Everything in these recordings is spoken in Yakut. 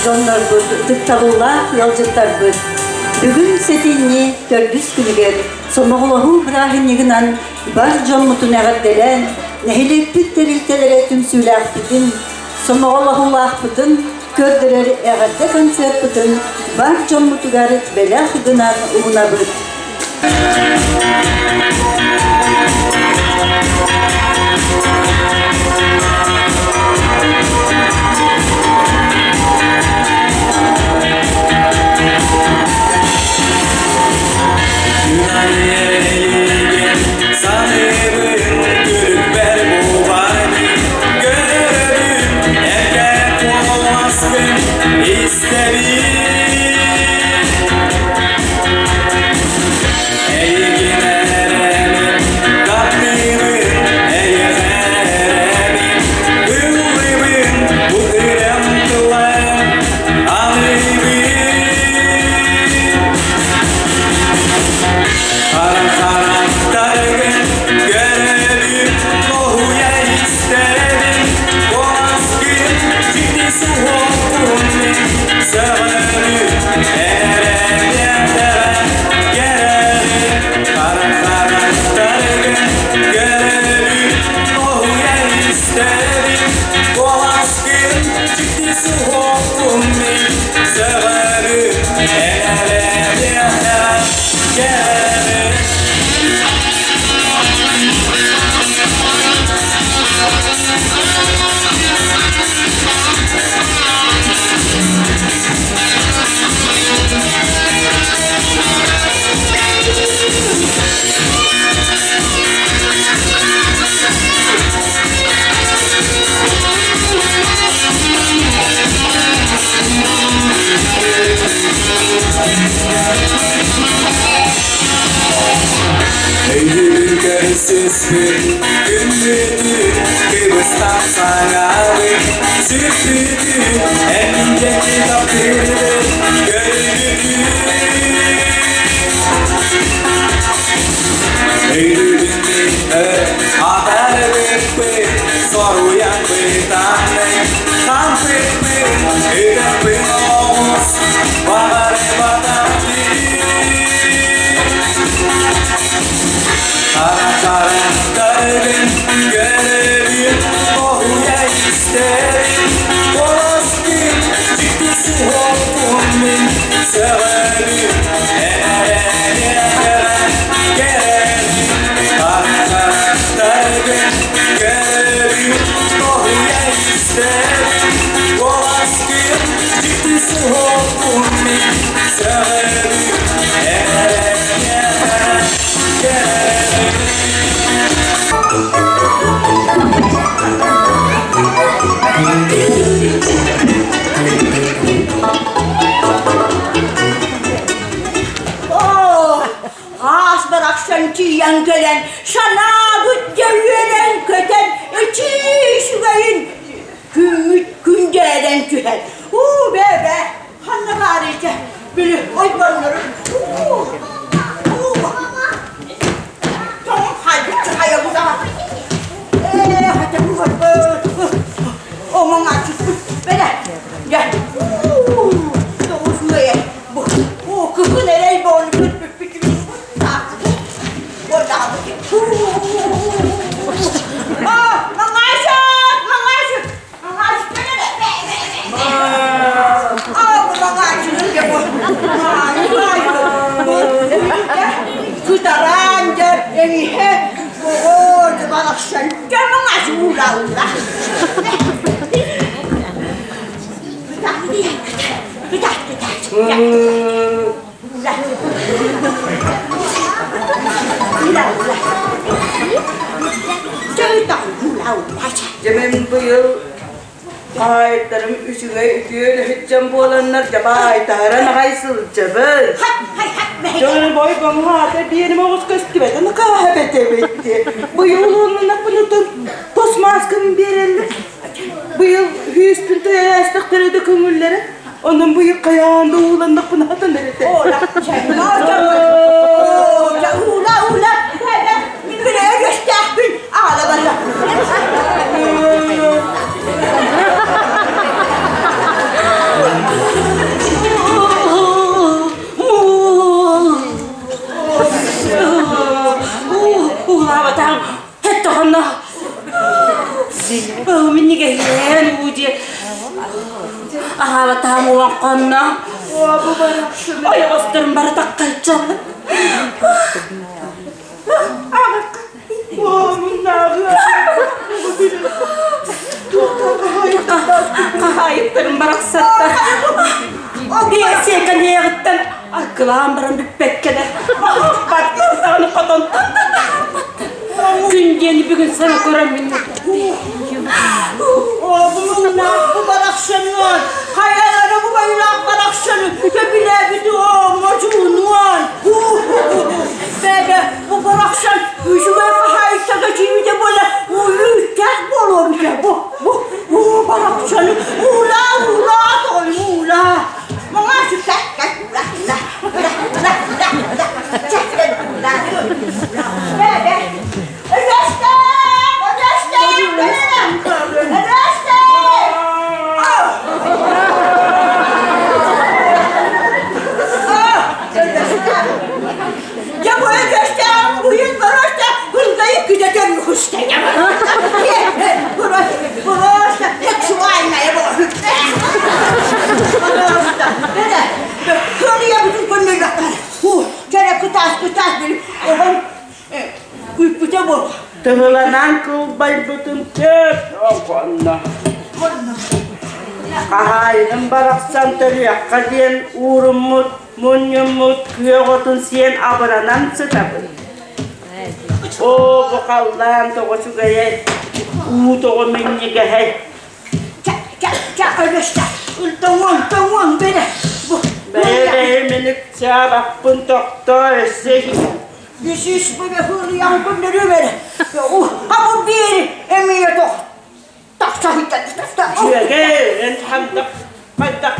Дьоннорбут, ытыктабыллаах ыалдьыттарбыт! Бүгүн сэтинньи төрдүс күнүгэр сомоҕолоһуу бырааһынньыгынан бар дьоммутун эҕэрдэлээн, нэһилиэкпит тэрилтэлэрэ түмсүүлээхпитин, сомоҕолоһуулаахпытын көрдөрөр эҕэрдэ концерпытын бар дьоммутугар бэлэх гынан уунабыт. Оо, хаас барахсан тиийэн кэлэн, санаабыт дьэ үөрэн-көтөн, ичии үчүгэйин күммүт күндээрэн түһэр. Уу, бээ-бээ, ханна баарый дьэ, били ойбоннорун, уу, уу, тоҥ хайбыт хайабыт Ээ, хата бу омоҥааччыппыт бэлэ, дьэ, уу, тоҕус үөйэ, бу, уу, кыһын эрэй боҕону көрбүппүт Кытараан дьэ эйиһэ оҕо барахсан Дьэ мин быйыл хаһаайыттарым үчүгэй үтүө үлэһит дьон буоланнар дьабаайтаһаран аҕай сылдьабын. Дьон бойбоҥ аата биэрим оҕус көстүбэтин хааһа бэтэбитти. Быйыл уоннунаппынытын тос мааскын биэрэллэр. Быйыл сүүспүн төйөөстөхтөрө да көҥүллэрэ. Онон быйыл хайаан да ууланнахпын хатан эрэтэ. Уула, уула, мин били өрүстээхпин аҕала барда. хонно. Ойоҕосторум бары таккайчаллар. Хаһаайыттарым барахсаттар. Биэсиэ кэлиэҕиттэн аргылаан баран бүппэккэлэр. Баттар даҕаны хотонтон да таһаарбаттар. Күн диэни бүгүн саҥа көрөммүн. Обулуннаах бу барахсаныан, хайалара бу байылаах барахсаны сөбүлээбит модьуунуан. Бэбэ, бу барахсан үчүгэй хаһаайыстага чиибитэ буола үүттээх буолуом дьэ бу бу бу барахсаны уулаа уулаа тоҕой уулаа. Маңа сүккэ кэт уула уула уула уула уула уула чэ уула уула бэбэ Күүппүтэ бу. Тыһыланан кылбайбытым төрт оҕонно. Хаһаайыным барахсан төрүөххэ диэн ууруммут, мунньуммут күөх отун сиэн абыранан сытабын. Оо, бу халлаан тоҕо үчүгэйэй, уу тоҕо минньигэһэй. Чэ, чэ, чэ, өлөстө. Тоҥуоҥ, тоҥуоҥ, бэрэ. Бу. Бэйэ-бэйэ миник-чаабаппын тохтоо өссө Үсүс быһыылыйан көннөрүмэр. Абы биир эмиэ тох тахса Үчүгэй, эн хантах хайдах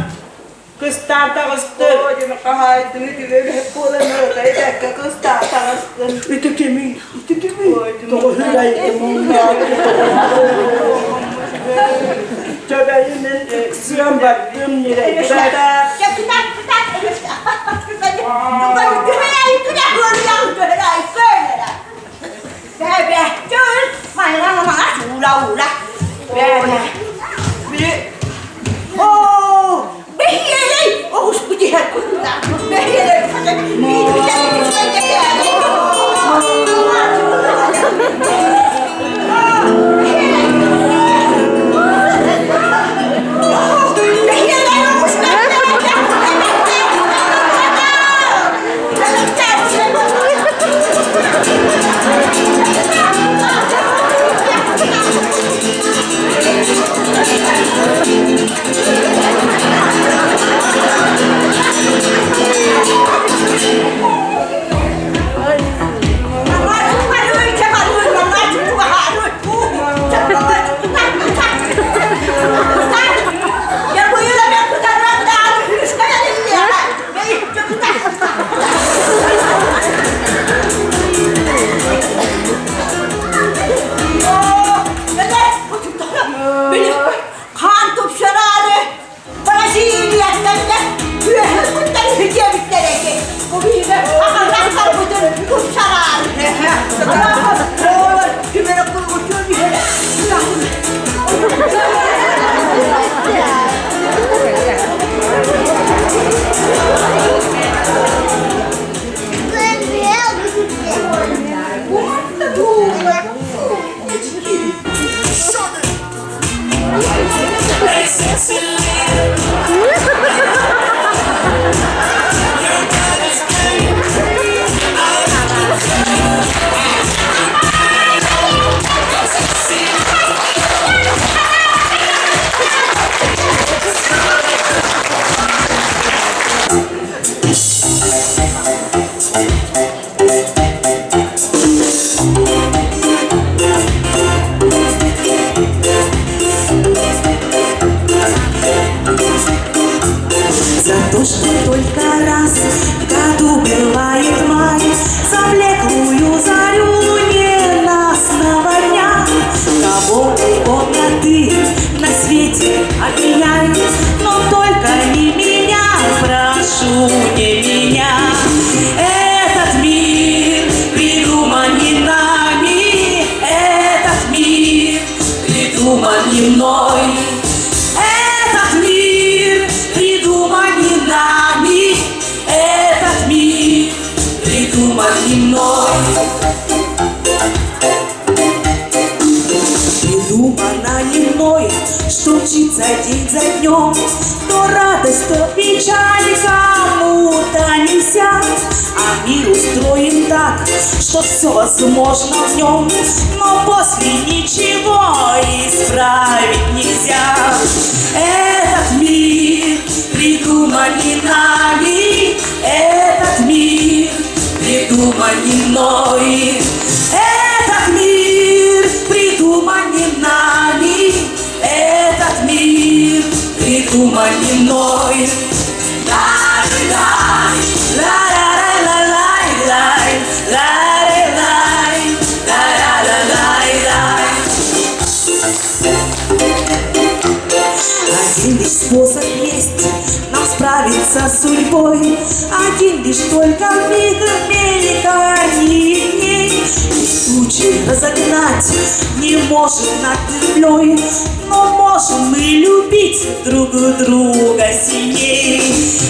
кыстаан таҕыстын. Хаһаайдыны түгэл буолан ырытай бэккэ кыстаан таҕыстын. Ити кимий? Ити кимий? Тоҕо Төбөйүнэн ыксыан бардым ньирэйбэр. Хаан тупсараары Бразилияттан үөһэ куттан үһүтүөбүттэр эти. Бу биһиги акарахтарбытын тупсараары. Түмэрэ кулгучуон иһэрэ. За то, что только раз в году бывает май, За блеклую зарю ненастного дня. Кого угодно ты на свете обвиняй, Но только не меня, прошу, не меня. Этот мир придуман не нами, Этот мир придуман не мной. Этот мир придуман. днем. То радость, то печаль кому-то нельзя. А мир устроен так, что все возможно в нем, но после ничего исправить нельзя. Этот мир придуман не нами, этот мир придуман не мной. Этот мир придуман не нами, этот мир придуман не мной. Лай-лай, ла-ла-лай-лай-лай, лай-лай, ла-ла-лай-лай. Один лишь способ есть нам справиться с судьбой, Один лишь только миг мельканье дней. И тучи разогнать не может над землей, Но можем мы любить друг друга сильней.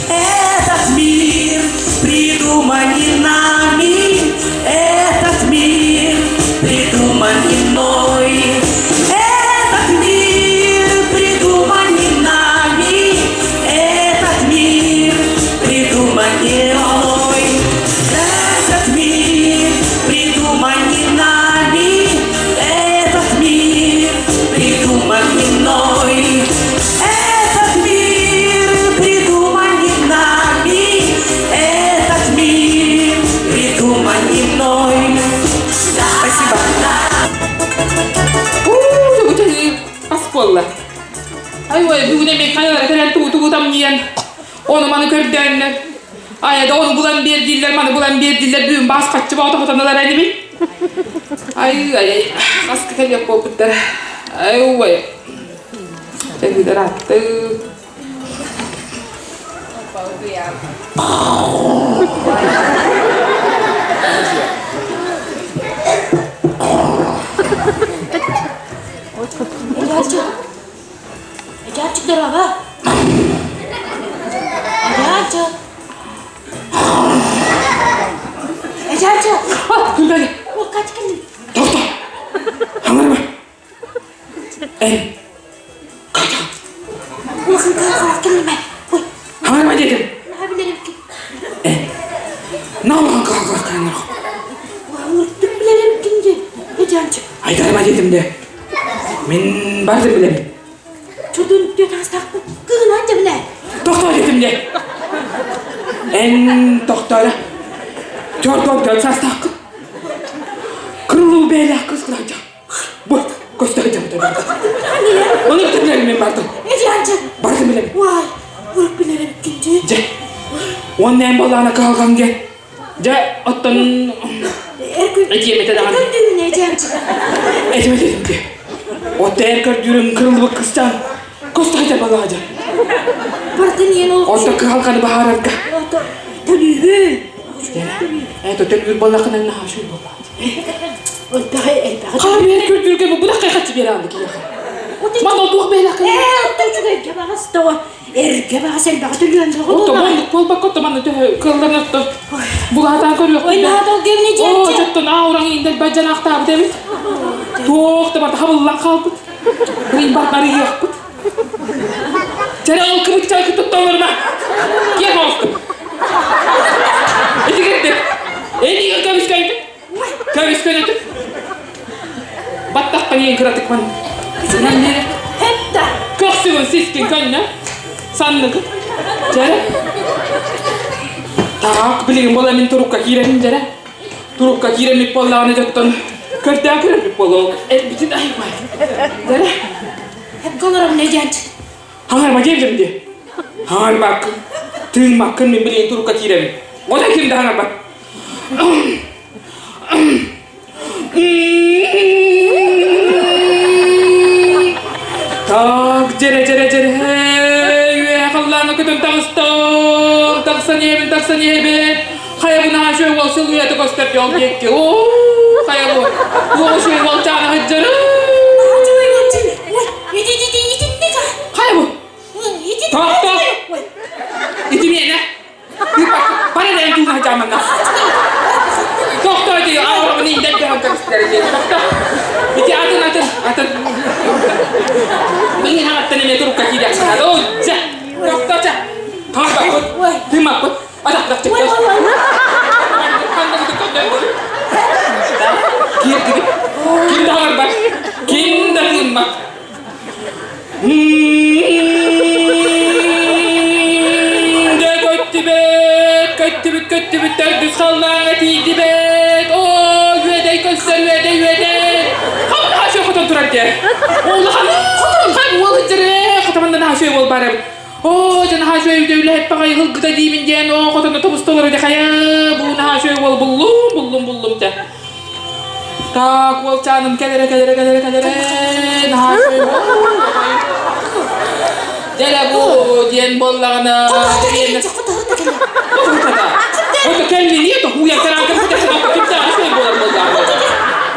Этот мир придуман не нами, Этот мир придуман не мной. Этот мир придуман не нами, Этот мир придуман не мной. Этот мир придуман не нами, Этот мир придуман не мной. Этот мир придуман не нами, Этот мир придуман не мной. Спасибо. Ас буолла. Ай ой, бүгүн эмиэ хайалара кэлэн тугу-тугу тамньыйан, ону маны көрдөөннөр. Айа да ону булан биэр дииллэр, маны булан биэр дииллэр, бүгүн баас хаччы боото хотонулар энибин. Ай ай ай, хаска кэлиэх буолбуттар. Ай ой. Чэһиилэр аттыы. Эдьааччык, Эдьааччык дорообо. Эдьааччык. Эдьааччык. Күлбэли. Уокка кэллим. Тоқта. Аңырма. Эн. Қайда? Улахан кыһалҕалаах кэллим Ой. Аңырма дедим. Наһаа билэрим ким. Эн. Наалахан кыһалҕалаах кэллим. Аңыртык билэрим ким диэн. Эдьаанчык. Айдарма дедим де. Мин бардым билэбин. Чудун түөтаастаахпын. Кыһынан дьэбинэ. Тохтоо дедим де. Эн тохтоо Төрт саастааххын. Кырылуу бээлээх кыс кыраадьа. Бу көстө сылдьабыт. Ону билэрим мен бардым. Эдьаанчык. Бардым билэбин. Уай, урут билэрим киндьи. Дьэ. Уонна эн буоллаҕына кыһалҕаҥ диэн. Дьэ, оттон этиэм этэ даҕаны. Көрдүүрүн эдьээнчик. Этим этим дии. Отто эр көрдүүрүн кырыллыбыт кыстаан көстө сылдьар буоллаҕа дьэ. Бардын иэн ол. Отто кыһалҕаны баһаарарга. Ото төлүүбүн. Это төлүүр буоллаххына наһаа үчүгэй буоллаҕа. Элбэҕи элбэҕи. Хаа биэр көрдүүргэ бу бу хайхаччы биэрэ алды киһиэхэ. Ман ол туох бэйэлээх Ээ, отто үчүгэйгэ баҕас тоҕо эргэ баҕас элбэҕи төлүөн бөҕө Отто маннык буолбакка отто манна төһө кыалларын отто булаатаан көрүөх. Ой, наһаа ол диэбини Оо, дьиэччи. чоттон аурang индел баджанаахтаабыт эбит. Туох да барта хабыллан хаалбыт. Быйын бар барыйыахпыт. Чэрэ ол кыбыччайкы тутталларына киэҥ оҕустум. Итигирдик. Энигэ көмүскөйдүк. Көмүскөнөтүк. Баттахпын иин кыратык ман. Хепта. Көхсүгүн сискин көннө. Санныгын. Дьэрэ. Так, билигин буола мин турукка киирэрим дьэрэ. Турукка киирэммит буоллаҕына дьоттон көрдөөн көрөрбүт буолуо. Эрбитин айбай. Дьэрэ. Хепка олоробун эдьээнчик. Хаҥарма диэбитим дии. Хаҥарбаккын, тыыммаккын мин билигин турукка киирэбин. Отой ким да хаҥарбат. Так, дьэрэ, дьэрэ, дьэрэ, үөһэ халлааҥҥа көтөн таҕыстым, тахсан иһэбин, тахсан иһэбин. Хайа бу наһаа үчүгэй уол сылуйата көстөр дьол диэкки. Оо, хайа бу, туох үчүгэй уолчаана сылдьарын. Наһаа үчүгэй уолчаан. Ой, ити, ити, ити, итинник а. Хайа бу? Ити, Тоқ, тоқ. Ой, Ити миэнэ. Бара дээн тууна сылдьааманна. Тохтоо дии, аҕабын. Индер дөһөн кэбистэр диэн. Тохто. Ити атын атын атын. Мин хаҥаттан эмиэ турукка киириэххэ. Оо, дьэ. Тохто чэ. Хаҥаппыт. Тыымаппыт. Атахтах чыктыр. Киирдибит. Ким да хаҥарбат. Ким да тыыммат. Дьэ көттүбэт, көттүбүт, көттүбүт, төрдүс халлааҥҥа тиийдибэт. Оо, үөдэй көстөр, үөдэй, үөдэй. Хам наһаа хотон турар дьэ. Улахан хотон уол сылдьар хотомунна наһаа үчүгэй уол баар эбит. Оо, дьэ наһаа үчүгэй үтэ үлэһит баҕайы ылгыта диибин диэн, оо, хотонно тобусталар дьэ хайа, бу наһаа үчүгэй уол буллум, буллум, буллум дьэ. Так, уолчааным кэлэрэ, кэлэрэ, кэлэрэ, кэлэрэ, наһаа үчүгэй уол. Дьэ бу диэн буоллаҕына, Ото кэллиниэ то хуя тараанка кимтэ үчүгэй буолар буоллаҕына.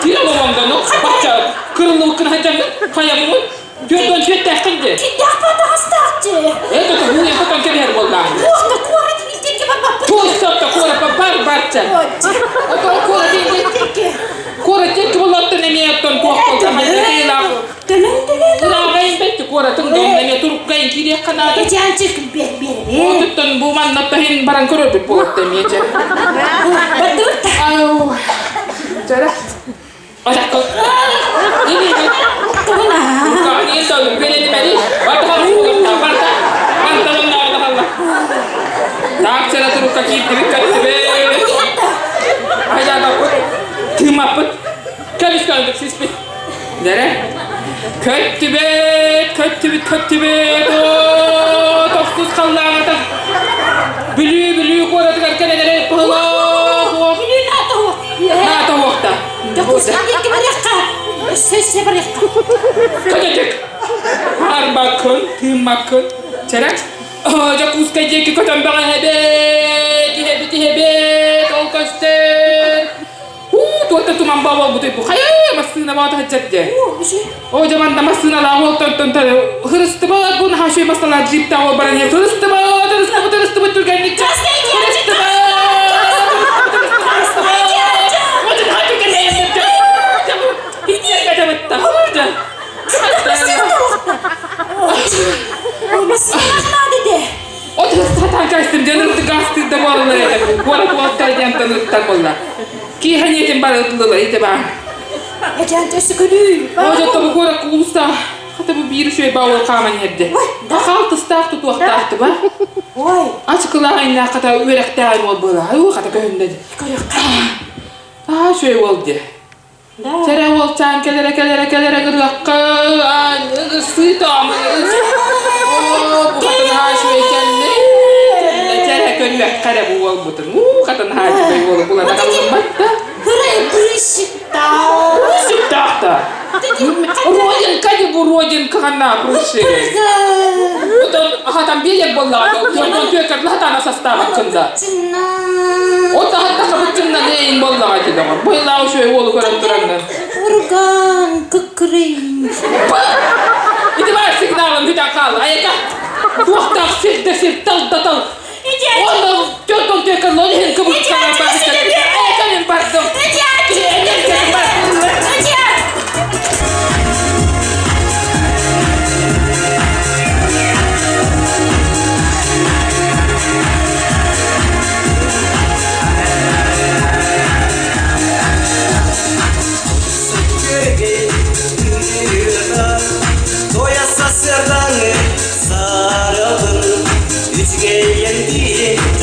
Кире лоҥоҥдону, бачча кырыллыбыккын хайдаммын, хайаммын, Түөрт түөртээххин дии. Кирдээх батаҕастаахчы. Это тугу хотон кэбиһэр буоллаҕын. Туохта куорат илдьэргэ барбаппыт. Туохта куорат бар барча. Ото куорат илдьэр. Куорат диэки болоттон эмиэ оттон туох болта Төлөн төлөн. Ырааҕайын бэтти куоратын донна эмиэ туруккайын киириэххэ наада. Эчээнчик бер бер. Отуттан бу манна таһын баран көрөрбүт буолатта эмиэ дьэ. Бардыбыт. Ау. Жара. Көттүбэт, көттүбүт, көттүбэт, оо, тохтус халлааҥата Бүлүү, Бүлүү куоратыгар кэлэн эрэ быһылаах, Бүлүү наата уох. Наата уохта. Дьокуускай диэки барыахха. Өссө өссө барыахха. Көтөтүк. Арбаккын, тыыммаккын. Чэрэ. Дьокуускай диэки көтөн бөҕө иһэбит, иһэбит, иһэбит, ол көстөр. Уу, туотта туман баа буолбутой бу. Хайа, массыына баа таһыджат дьэ. О, дьаманда массыыналаах уолтан хырыстыбат, бу наһаа үчүгэй массыыналаах джиптаах уол баран иһэр. Хырыстыбат, хырыстыбат, хырыстыбат, түргэнник. Хырыстыбат, Үчүгэй уол дии. Чэрэ уолчаан кэлэрэ кэлэрэ кэлэрэ ырыахха ырсыы тоом оо бу хатын хаачыбай кэллэ чэрэ көрүөххэ эрэ бу уолбутун уу хатын хаачыбай уолу булан аҕалыммат да прыщиктаах да родинка не бу родинка ханна прыщик Отон хатан биэлэр буоллаҕа түөккэр хатана састаабаккын да От аһатта хабыччыннан эйин буоллаҕа ити доҕор. Бу ыйлаах үчүгэй уолу көрөн тураҥҥын. Урган кыккырый. Ити баар сигналын бүтэн хаал. Айака. Туохтаах сирде сир тал да тал. Онно төрдөн төкөн ол иһин кыбыттаҕа барбыттар. Айака мин бардым. Тояса сырдаҥы сарабын үчүгэйэн дии.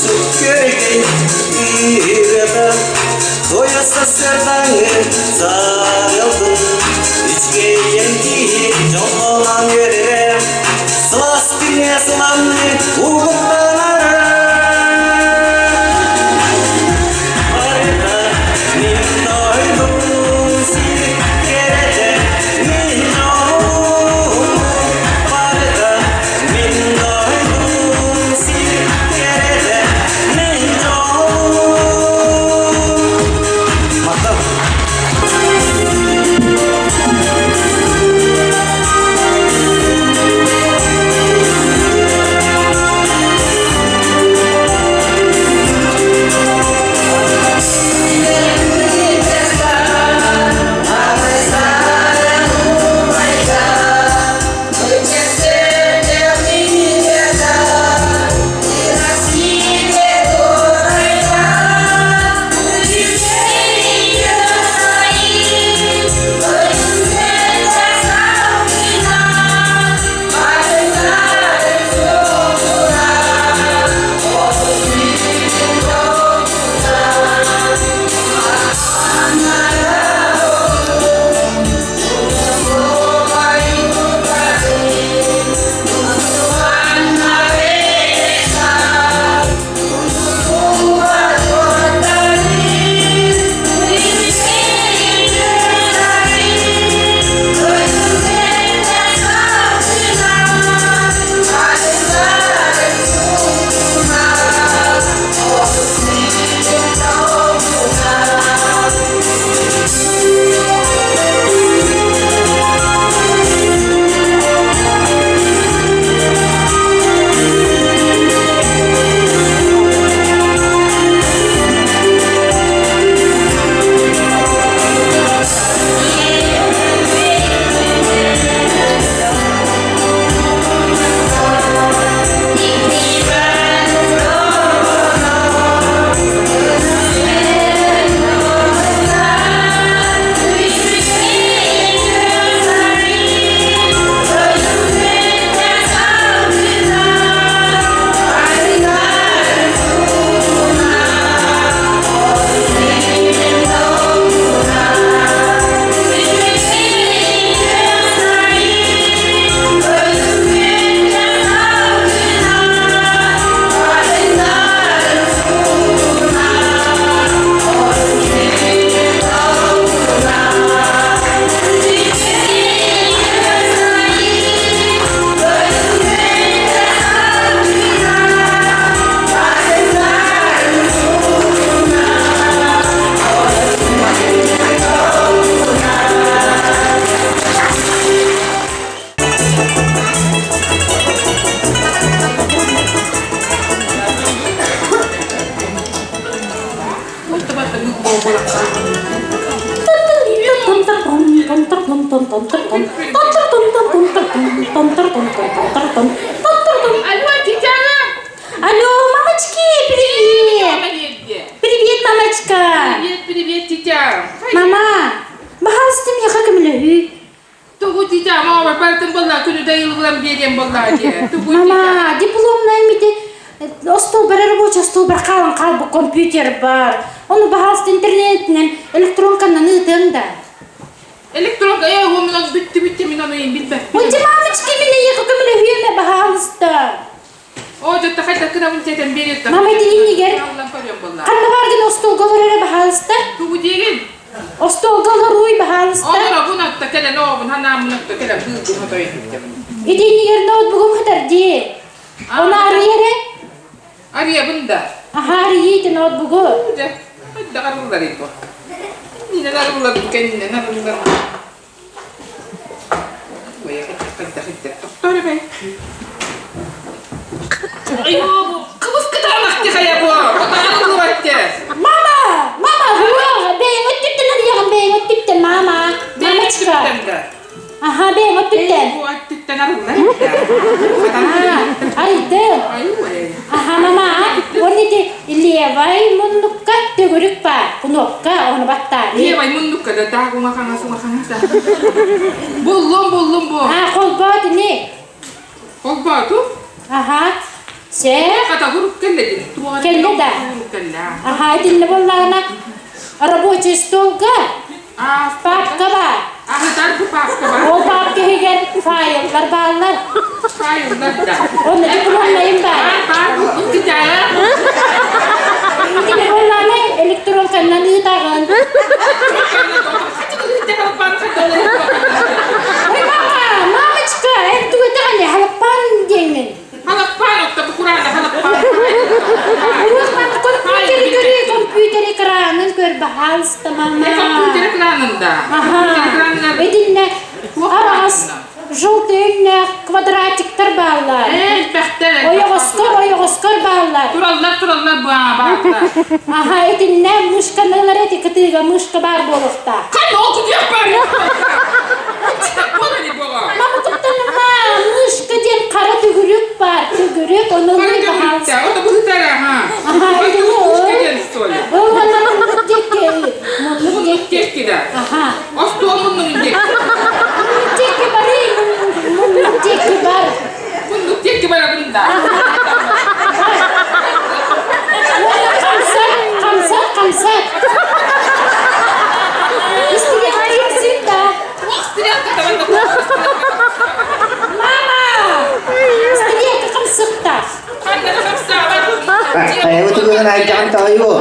Тойуксут күөрэгэй ырыата Тойо сарсыардааҥы сарыалбын Үчүгэйэн киһи дьоллоон үөрэрэ Сылаас күҥҥэ сыламны угуттанара Барыта мин дойдум сир кэрэтэ мин дьолум Барыта мин дойдум сир кэрэтэ мин дьолум Махтал. Алло, Тетяна! Алло, мамочки, привет! Привет, мамочка! Привет, привет, тетя! Мама, пожалуйста, миэхэ көмөлөһүй. Тугу тетя, мама, бартын болла, күнү дайылгылан берем болла де. Тугу Мама, дипломная мите остол бар рабочий стол бар хаалан хаалбыт компьютер бар. Ону баһаалыста интернетинэн электронканан ыытыаҥ да. Электронка, э, уомунан бүттү бүттү мин ону билбэппин. Ой, мамочки, мин эйиэхэ көмөлөһүөм баһаалыста. О, дьэ, хайда кынабын тетен берет. Мама итиннигэр Аллан көрөм болла. ханна баргын остолго олорор баһаалыста. Тугу диэгин? Остолго олоруй баһаалыста. Олора бун атта кэлэн ообун ханаамын атта кэлэн быылгын хотойун Итиннигэр ноутбугум хатар дии. Оны арыйа эрэ. Арыйабын да. Аха арыйыйты ноутбугу. Дьэ, хайдах арылларый бу? Иннинэн арыллар кэннинэн арыллар. Ой, хайдах хайдах тохтор эбэй. Айоо, кыбыс кытаанах тихая бу. Кытаанылыбатте. Мама! Мама, хуа! Бэйэҥ өттүттэн арыйаҕын, бэйэҥ өттүттэн, мама. Мамочка. Аха, бэйэҥ өттүттэн. Бу өттүттэн арыллар. Арыйды. Аха, мама, уонна ити левай муннукка төгүрүк баар, кнопка, ону баттаары. Левай муннукка да таах уҥа хаҥас уҥа хаҥас. Буллум, буллум бу. А, холбоот ини. Холбооту? Аха. Сэ. Хата хурук кэлледин. Кэллэ да? Аха, итиннэ буоллаҕына рабочий столга папка баар. Аһытар бу папка бар. Ол папка иһигэр файллар бааллар. Файллар да. Онно дипломнайым баар. Баар, бу китайа. Итини буоллаҕына электронканнан ыытаҕын. Ой, мама, мамочка, эн тугу этэҕиний? Халаппаан диэҥмин. Халаппаан, отто бу кураана халаппаан. Компьютер көрүү, компьютер экранын көр, баһаалыста, мама. Компьютер экранын да. Аха. Итиннэ араас желтый өҥнөөх квадратиктар бааллар. Элбэхтэр. Ойоҕоскор, ойоҕоскор бааллар. Тураллар, тураллар бааллар. Аха, итиннэ мышканы ылар эти кытыыга мышка баар буолуохтаах. Ханна ол кутуйах баар? Мама куттаныма, мышка диэн хара төгүрүк баар, төгүрүк, ону Хара төгүрүктэ, ото быһытара, ха. Аха, итини Мышка диэн столи. Ол уонна муннук диэки, муннук Муннук диэки да. Аха. Остуол муннугун диэки. Муннук диэки барый, муннук диэки бар. Муннук диэки барабын да. Уонна хамсат, хамсат, хамсат. Истириэхтиэхсин да. Мама! Истириэххэ хамсыктаах. Хайабыт тугун айдаҕын тоҕойуо.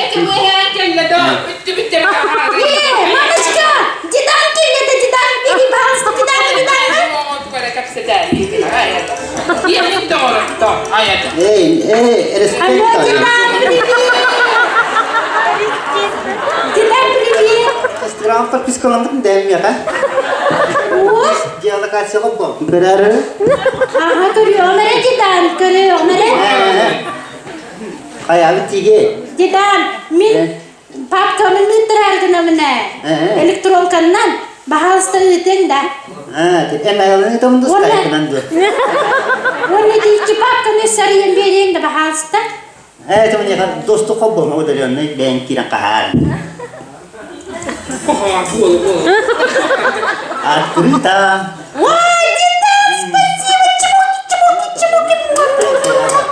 Эти быһаан кэллэ да, бүттү бүттэ Э, мамочка! Дедан кэллэ да, дедан бери, пожалуйста, дедан, дедан. Эй, эй, респект Алло, тоҕойуо. дедан, привет! Дедан, привет! Инстаграм подпискаламмытын дээмиэхэ. О, Геолокацияға болдум көрәрі. ага, көрүөҕүм эрэ, дедан, көрүөҕүм эрэ. Хайабыт тиге. Дедан, мин папкамын ыыттарар гынамын ээ. Электронканнан, баһаалыста ыытыаҥ да. А, эмайланы томду скайпынан ду. Уонна ити папканы сарыйан биэриэҥ да, баһаалыста. Э, это мне доступ хоббо, удаленный бэйэн киирэн хаһаар. Открыто. Ой, Дедан, спасибо, чмоки, чмоки, чмоки, чмоки.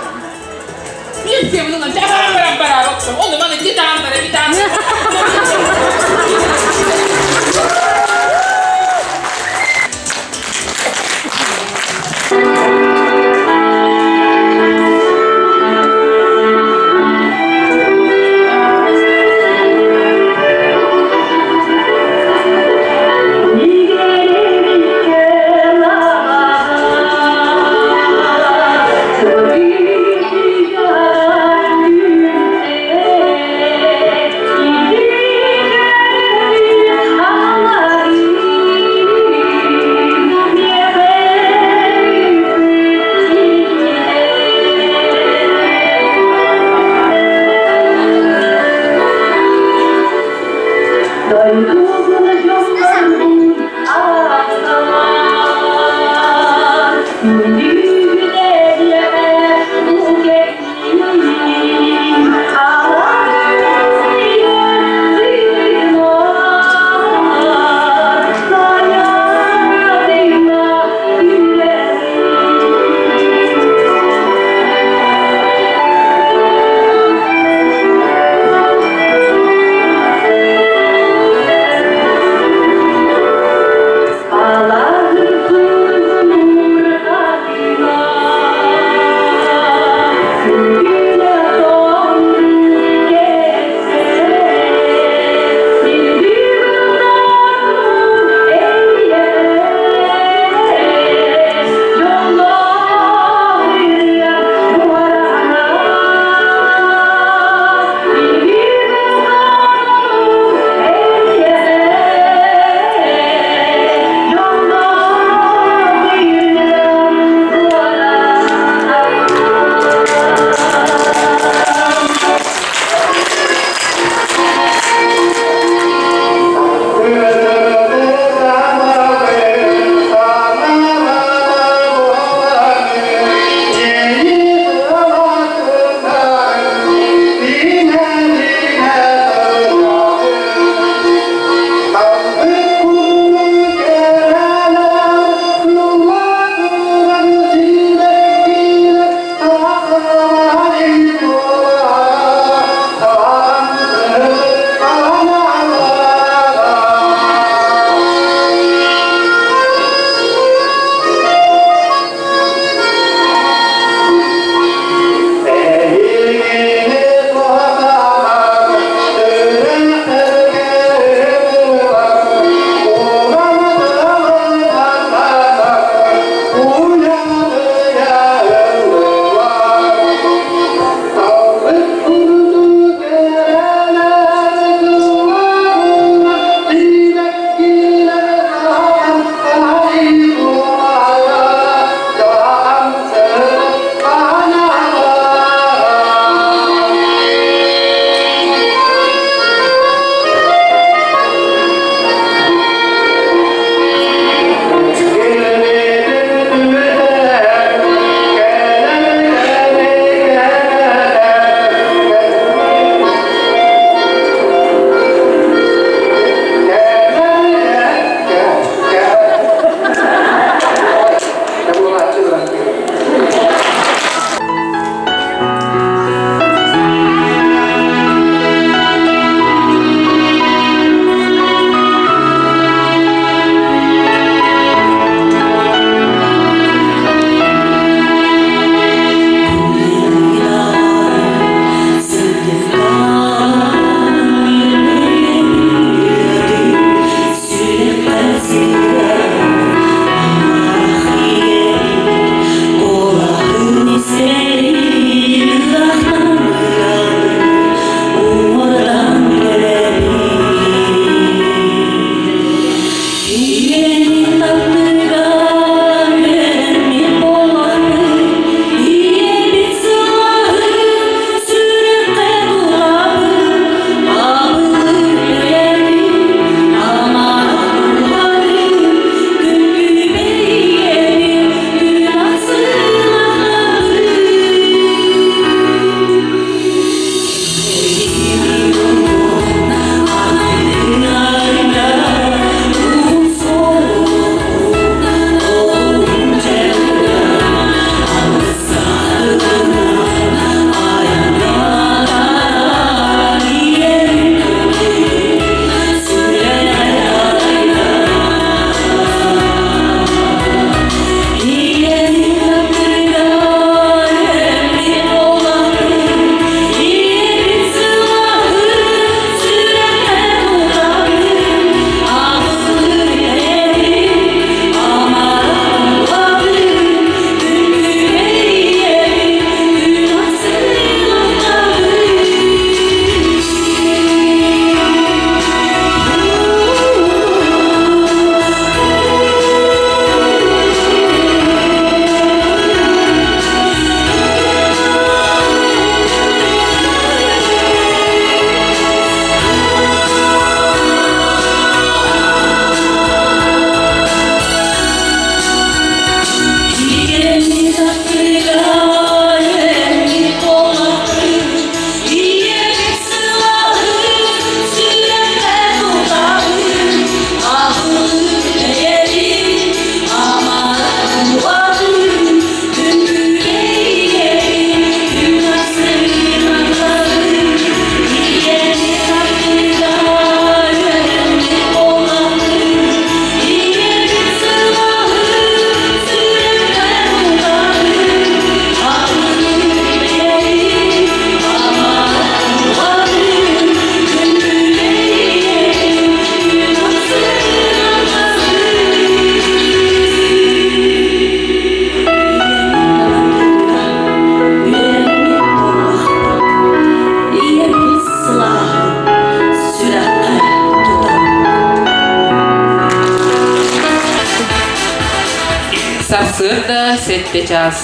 Сарсыарда сэттэ чаас.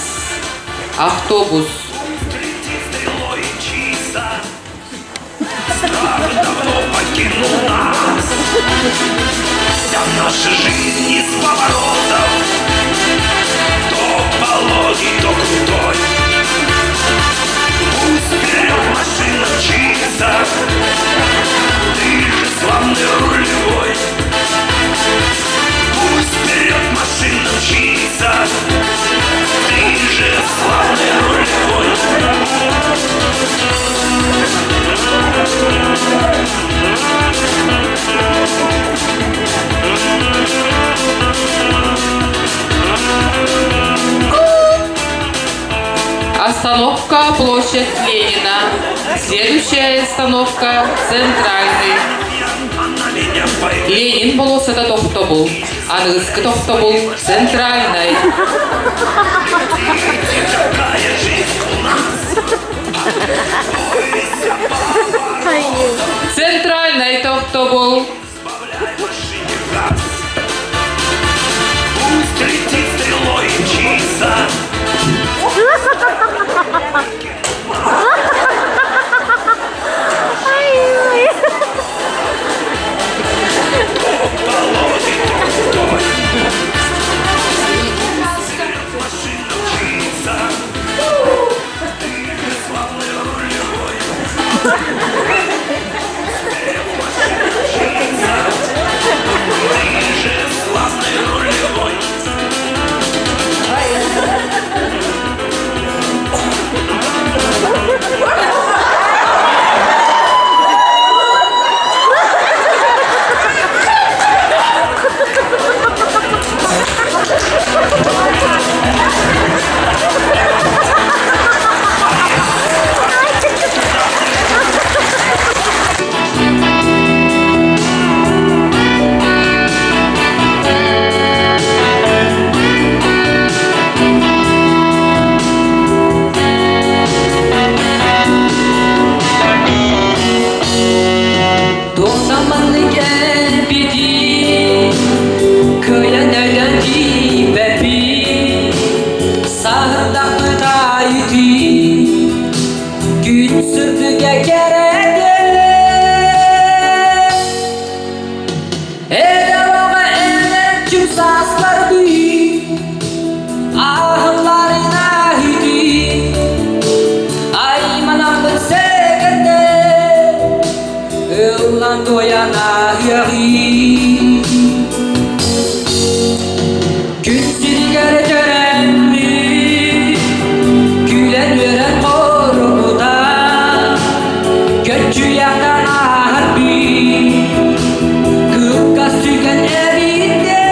Автобус. Давно покинул нас. Вся наша жизнь из поворотов, то пологий, то крутой. Пусть вперед машина мчится, ты же славный рулевой. Пусть вперед машина мчится, ты же славный рулевой. Остановка площадь Ленина. Следующая остановка Центральный. Ленин болуоссата тохтобул. Аныгыскы тохтобул Центральный. Центральный тохтобул. Пусть летит стрелой и мчится. Туохтан кэлбитий, кыайан өйдөөн тиийбэппин, саһырдахпыт аайытыы, күн сырдыга кэрэтэ. Эдэр эрчим саастарбыы, ааһылларын аһытыы, айманаммын сэгэрдэ, ыллан туойан ааһыаҕыы. Күн сиригэр төрөммүт, күлэн-үөрэн хоругутан, көччүйэхтэн ааһарбыт, кылгас түгэн эбиттэ.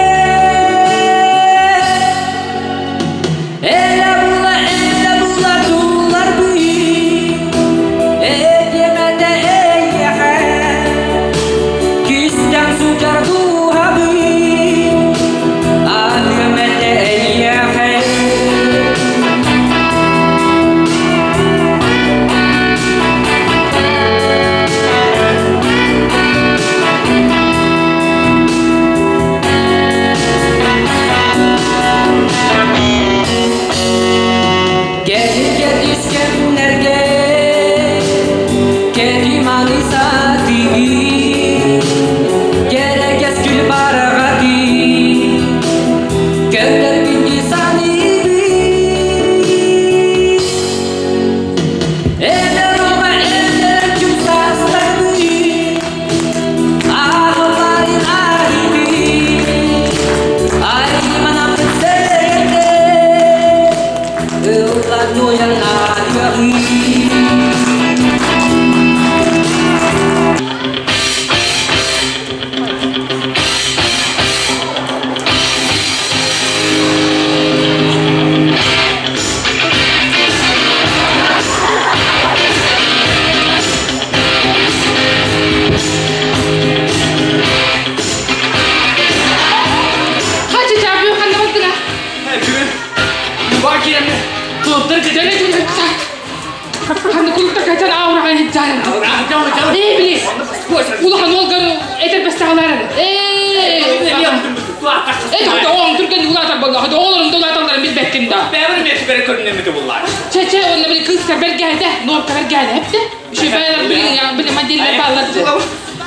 Элэ була, элэ була тулларбыт, этиэмэтэ эйиэхэ, кистээн сылдьар дууһабыт, аһыам этэ эйиэхэ. Кэлигэ түскэннэргэ кэри-маны сатыы, кэрэ кэскил бараҕатыы, көрдөрбүн дии саныыбын. Эдэр оҕо эдэр чуҥ саастарбыт, ааҕылларын аһыыбын, айманаммыт сэргэтэ, ыллан туойан ааһыаҕыы. Хача чабы ханна бардыга. Бүгүн бар киирэммин кулуптар Дьэ Ханна кулуптар качан аура ханна Ээ били улахан уолгар этэр бэстаҕаларын. Ээ. Э, оҕоҥ түргэнник улаатар буолла. Оҕолорум да улааталларын билбэккин да. Бэбэр миэхэ көрүнэммити буллар. Чэ, чэ, онно били кыыска бэргэһэтэ, нуорка бэргэһэтэ эпте. Еще бэйэлэр билин, били модельлер бааллар.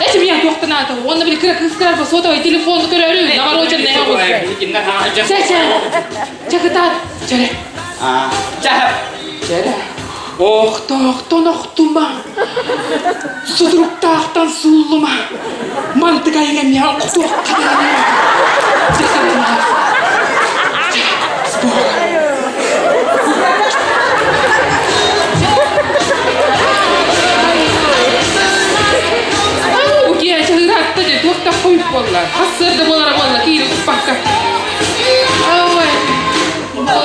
Эти меня туохтан аата. Онно били кыра кыыскалар сотовый телефону көрөрү, навороченный оҕус. Чэ, чэ. Чэ, кытаат. Чэрэ. Чэ. Чэрэ. Охтоохтон охтума. Сутуруктаахтан сууллума. Мантык айыҥа миэхэ охтуохха даҕаны. Чэ, сатана. Чэ, спорт. Ау, киһи чаһыыраатта дьэ, туох да хойут буолла. Хас сыарда буолара буолла, киири туппакка. Ой,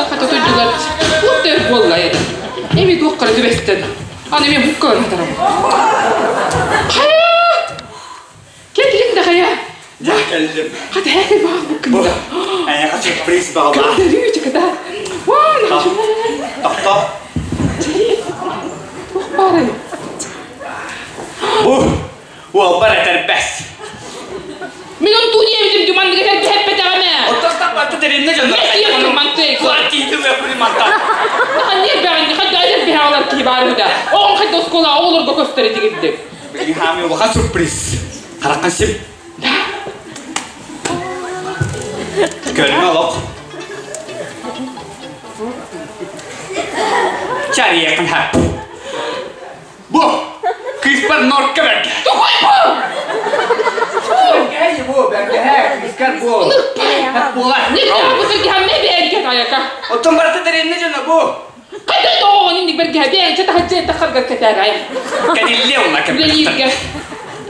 хата туйдулар. Туох да өр буолла это. Эми туох қара түбэстен. Аны мен букка ырытарым. Хайа! Кэллиҥ да хайа? Дьэ, кэллим. Хата хэти баах буккында. Эйиэхэ сюрприз баҕалаах. Көрдөрүү чыкыта. Ваа, Тохто. Туох баарай? Бу уолбар этэрбэс. Мин онтуу диэбитим дьуманныга этэрбэһэппэтэҕимэ. Оттон таппатты деревне дьонно. Мен манты. Кулак киһитин өппүнү манта. Нахан нербэҕин хадда этэрбэһэ алар киһи баар үһү да. Оҕом хадда оскуола оҕолорго көстөр этигирдик. Билигин хаамыы улахан сюрприз. Хараххан сим. Көрүҥ олох. Чарыйахын хап. Бу кыыспар норка бэргэ. Тухай бу! Бэргэһэ бу, бэргэһэ, кыыскар бу. Хап буолар. Не бу бэргэһэ бэргэ таяка. Оттон барыта деревне дьоно бу. Хайда тоҕоҕун инник бэргэһэ бэйэҥ чатахадьы тахаргар кэтээр ай. Кэтиллиэ уна Үлэлииргэ.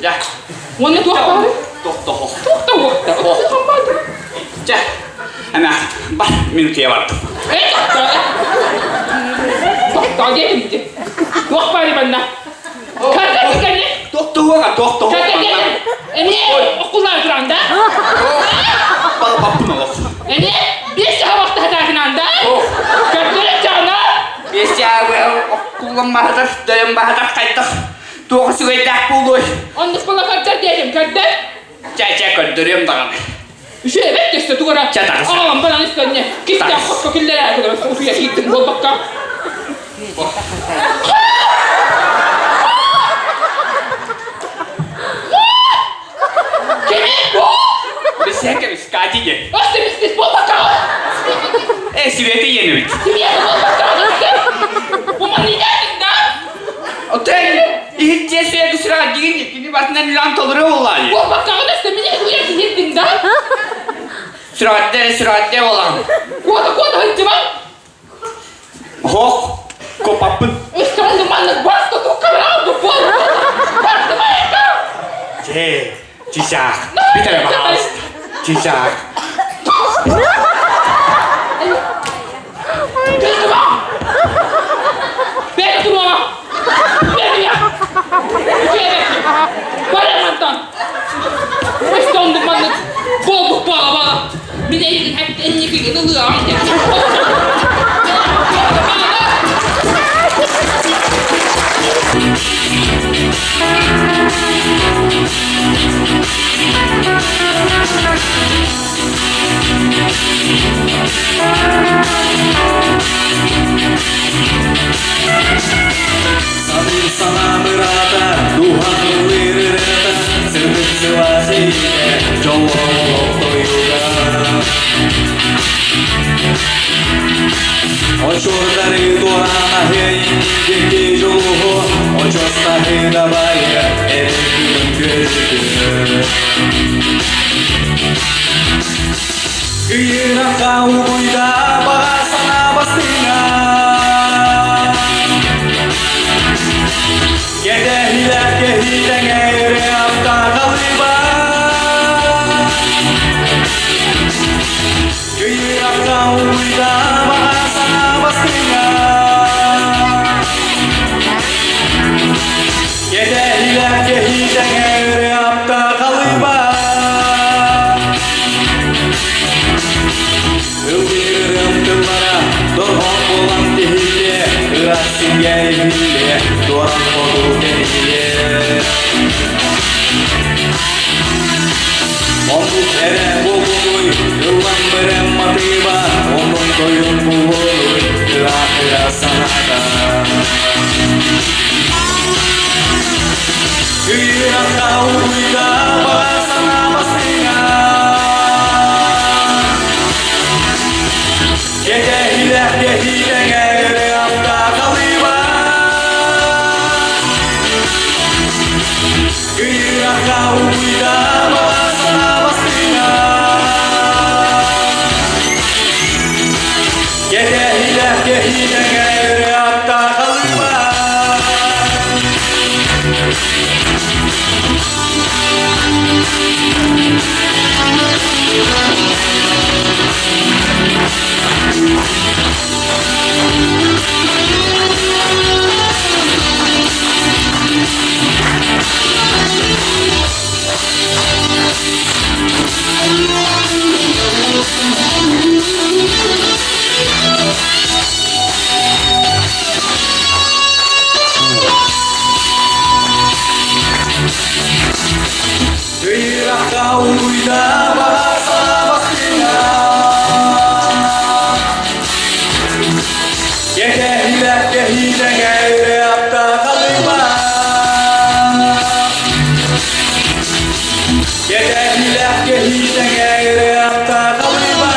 Я. Уонна туох баары? Тохтохо. Туох да уохта. Туох баары? Чэ. Эмэ, бар, минутия бардым. Эй, тохтоо. Тохтоо диэтим дии. Туох баары манна? Карта кэлли. Тохтоһуоҕа, тохтоһуоҕа. Карта кэлли. Эмиэ окуллаан туран да? Балбаппын олох. Эмиэ биэс чаһа вахтаһатаахынаан да? Көрдөрө чаана. Биэс чаһа окуллан баһатар, дөйөн баһатар хайдах туох үчүгэйдээх буолуой? Оннук буола көрдөр диэтим, көрдөр. Чэ, чэ, көрдөрүөм даҕаны. Үчүгэй эбэт өссө тугара. Чэ, таҕыс. Аҕалан баран истэнне. Кистээх хоско киллэрээ кылабас утуйа киирдим буолбакка. Кими бу? Бисэкэ бискати диэн. Өссө бистис буолбакка. Э, Свети иэнибит. Света буолбакка. Бу манныйдаатыҥ да? Отон иһит дьиэ сүөкү сүрэҕэ дигин кини барытынан үлэҕин толоруо буоллаа дии. Буолбаккаҕын өссө мини утуйа киирдиҥ да? Сүрэҕэттэ сүрэҕэттэ буолаҕын. Куота куота сылдьыбан. Хоох, копаппын. Өссө оннук маннык бас тутукка бараҕын бу буол. Бардыбайка! Чэ, чичаах. Бүтэрэ баҕалыста. Чичаах. Кыыһыма! Бэйэ туруоҕа! Бэйэ! Үчүгэйбэккин! Бар мантан! Өссө оннук маннык буолбут буола буола! Мин эйигин энникигин ылыаҕым диэн. Саныыр санаам ыраата, дууһам ыллыыр ырыата, сырдык сылаас илиитэ, дьоллоох олох тойуга. Очурдары туораан аһыа инники дьулуһу, очуостаһыы дабайа, эрэл күнүн күөдьүтүө. Кыйыраха угуйда баҕа санаа бастыҥа. Кэтэһилэр кэһиилэҥэ эрэ аптаахалыба. Кыйыраха угуйда баҕа санаа бастыҥа. Кэтэһилэр кэһиилэҥэ эрэ аптаахалыба. Ыллыырым тыллара дорҕоон буолан тиһиллиэ, ыраас сиргэ иһиллиэ, туоран хоту тэнийиэ. Оннук эрэ буолбутуй, Уруйда баса бастыҥа. Кэһилэх кэһиилэҥэ ырыапта халыма. Кэһилэх кэһиилэҥэ ырыапта халыма.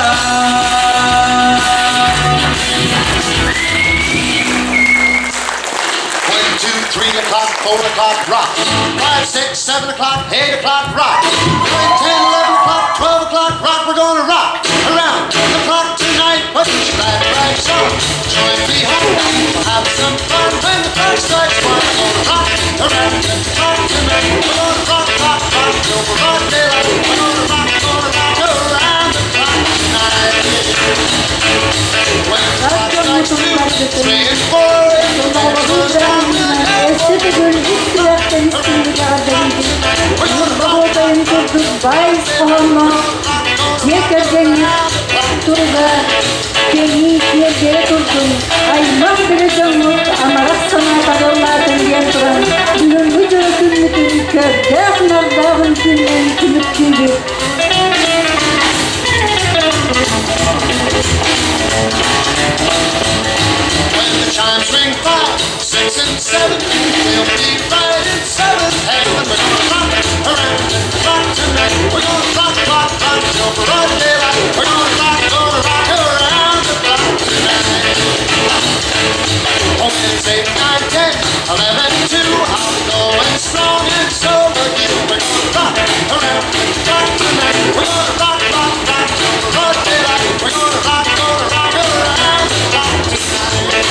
1, 2, 3 o'clock, 4 o'clock, rock. 5, 6, 7 o'clock, 8 o'clock, rock. 9, 10, 11 o'clock, 12 o'clock, rock. We're gonna rock around the clock tonight. Put your glad rags on. Join me home. We'll have some fun when the clock strikes 1. We're gonna rock around the clock tonight. We're gonna rock, rock, rock till broad daylight. We're gonna rock around the clock tonight. When the clock strikes 2, 3, and 4, and the bell goes down, we'll have Өссө төгүл ис сүрэхтэн истиҥник эҕэрдэлиибит. Ньурба Буотайын курдук баай ис хоһоонноох дьиэ кэргэҥҥит туруга кэҥии киэргэйэ турдун, аймах билэ дьоҥҥут амарах санаа таҕыллаатын диэн туран, бүгүҥҥү дьоро күммүтүн көрдөөх-нардаах үҥкүүнэн түмүктүүбүт. When the chimes ring 5, 6, and 7, we'll be right in seventh heaven. We're gonna rock around the clock tonight. We're gonna rock, rock, rock till broad daylight. We're gonna rock around the clock tonight. Oh, it's 8, 9, 10, 11, 2. I'll be going strong and so will you. We're gonna rock around the clock tonight. We're gonna rock, rock, rock till broad daylight. We're gonna rock around the clock tonight.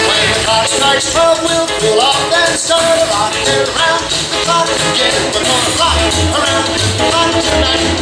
When the clock strikes 12, we'll pull off and start rocking around the clock again. We're gonna rock around the clock tonight.